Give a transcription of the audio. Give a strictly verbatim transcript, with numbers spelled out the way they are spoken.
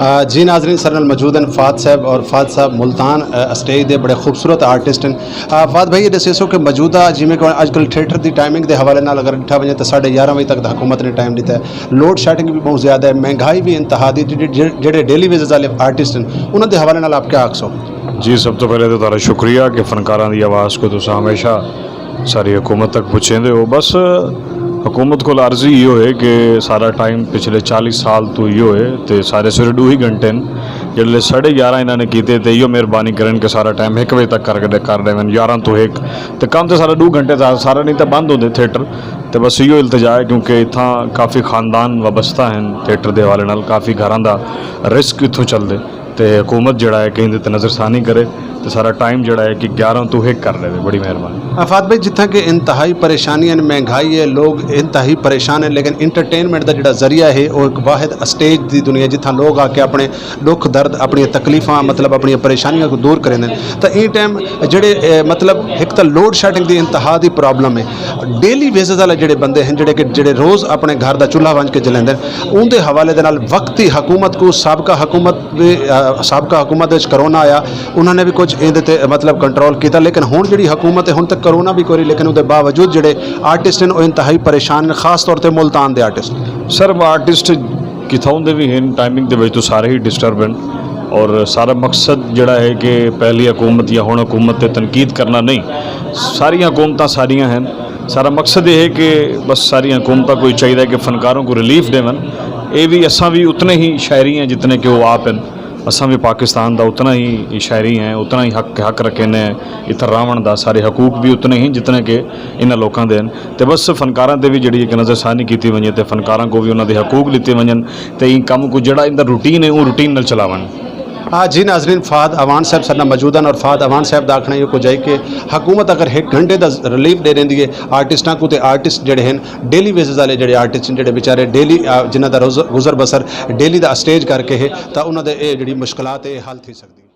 آ، جی ناظرین، سر نال موجود ہیں فہد صاحب، اور فہد صاحب ملتان، آ، اسٹیج دے بڑے خوبصورت آرٹسٹ ہیں۔ آ، فہد بھائی، یہ دسیسو کہ موجودہ، جیویں کہ اج کل تھیٹر دی ٹائمنگ دے حوالے نال اگر ڈٹھا ونجے تو ساڑھے یارہ وجے تک دا حکومت نے ٹائم دیتا ہے، لوڈ شیڈنگ بھی بہت زیادہ ہے، مہنگائی بھی انتہا دی، جڑے، جڑے ڈیلی ویجز والے آرٹسٹ ہیں، انہاں دے حوالے نال آپ کیا آکھسو؟ جی، سب تو پہلے تو تہاڈا شکریہ کہ فنکاراں دی آواز کو تساں ہمیشہ ساری حکومت تک پہنچیندے ہو۔ بس حکومت کول عرض ہی ایہو ہے کہ سارا ٹائم پچھلے چالیس سال تو ایہو ہے، تے سارے سویرے ڈو ہی گھنٹے ہیں، جڑے ساڑھے یارہ انہاں نے کیتے، تے ایہو مہربانی کرن کہ سارا ٹائم ہک وجے تک کر کے کر ڈیون، یارہ تو ہک۔ تے کم تے سارا ڈو گھنٹے دا سارا، نہیں تے بند ہوندے تھیٹر۔ تے بس ایہو التجا ہے، کیونکہ اتھاں کافی خاندان وابستہ ہیں تھیٹر دے حوالے نال، کافی گھراں دا رزق اتھوں چلدے۔ تے حکومت جڑا ہے کہ ایندے تے نظر ثانی کرے، تے سارا ٹائم جڑا ہے کہ گیارہ تو ہک کر ݙیوے۔ بڑی مہربانی۔ آ، فہد بھائی، جتھاں کہ انتہائی پریشانی ہیں، مہنگائی ہے، لوگ انتہائی پریشان ہیں، لیکن انٹرٹینمنٹ دا جڑا ذریعہ ہے، وہ ایک واحد اسٹیج دی دنیا، جتھاں لوگ آ کے اپنے ݙکھ درد، اپݨیاں تکلیفاں، مطلب اپݨیاں پریشانیاں کو دور کریندے ہیں۔ تاں ایں ٹائم جڑے، اے، مطلب ہک تاں لوڈ شیڈنگ دی انتہا دی پرابلم ہے، ڈیلی ویجز والا جڑے بندے ہیں، جڑے کہ جڑے روز اپنے گھر دا چولہا ونج کے جلیندے ہیں، اون دے حوالے دے نال وقتی حکومت کو، سابقہ حکومت دے، آ، سابقہ حکومت وچ کرونا آیا، انہاں نے بھی کچھ ایندے تے مطلب کنٹرول کیتا، لیکن ہن جڑی حکومت ہے، ہن تک کرونا بھی کوئی، لیکن اون دے باوجود جڑے آرٹسٹ ہیں، وہ انتہائی پریشان ہیں، خاص طور تے ملتان دے آرٹسٹ۔ سر، آرٹسٹ کتھاؤں دے وی ہن، ٹائمنگ دے وچ تو سارے ہی ڈسٹرب ہن، اور سارا مقصد جڑا ہے کہ پہلی حکومت یا ہن حکومت تے تنقید کرنا نہیں، ساریاں حکومتاں ساریاں ہن۔ سارا مقصد یہ ہے کہ بس ساریاں حکومتاں کو چاہیے کہ فنکاراں کو ریلیف ݙیون۔ اے وی، اساں وی اتنے ہی شاعری ہیں جتنے کہ وہ آپ ہیں۔ اساں وی پاکستان دا اتنا ہی شاعری ہیں، اتنا ہی حق، حق رکھیندے ہیں۔ اتھاں رہوݨ دا سارے حقوق بھی اتنے ہی جتنے کہ انہاں لوکاں دے ہیں۔ تے بس فنکاراں تے وی جڑی ایک نظر ثانی کیتی ونجے تے فنکاراں کو وی انہاں دے حقوق ݙتے ونجن، تے ایں کم کو جڑا ایندا روٹین ہے، اوں روٹین نال چلاون۔ ہاں جی ناظرین، فہد اعوان صاحب ساݙے نال موجود ہیں، اور فہد اعوان صاحب دا آکھݨا ایہو کجھ ہے کہ حکومت اگر ہک گھنٹے دا ریلیف ݙے ݙیندی ہے آرٹسٹاں کو، تے آرٹسٹ جڑے ہیں ڈیلی ویجز والے جڑے آرٹسٹ ہیں، جڑے بیچارے ڈیلی، آ، جنہاں دا روز-، گزر بسر ڈیلی دا اسٹیج کر کے ہے، تاں انہاں دے اے جڑی مشکلات ہے، اے حل تھی سڳدی ہے۔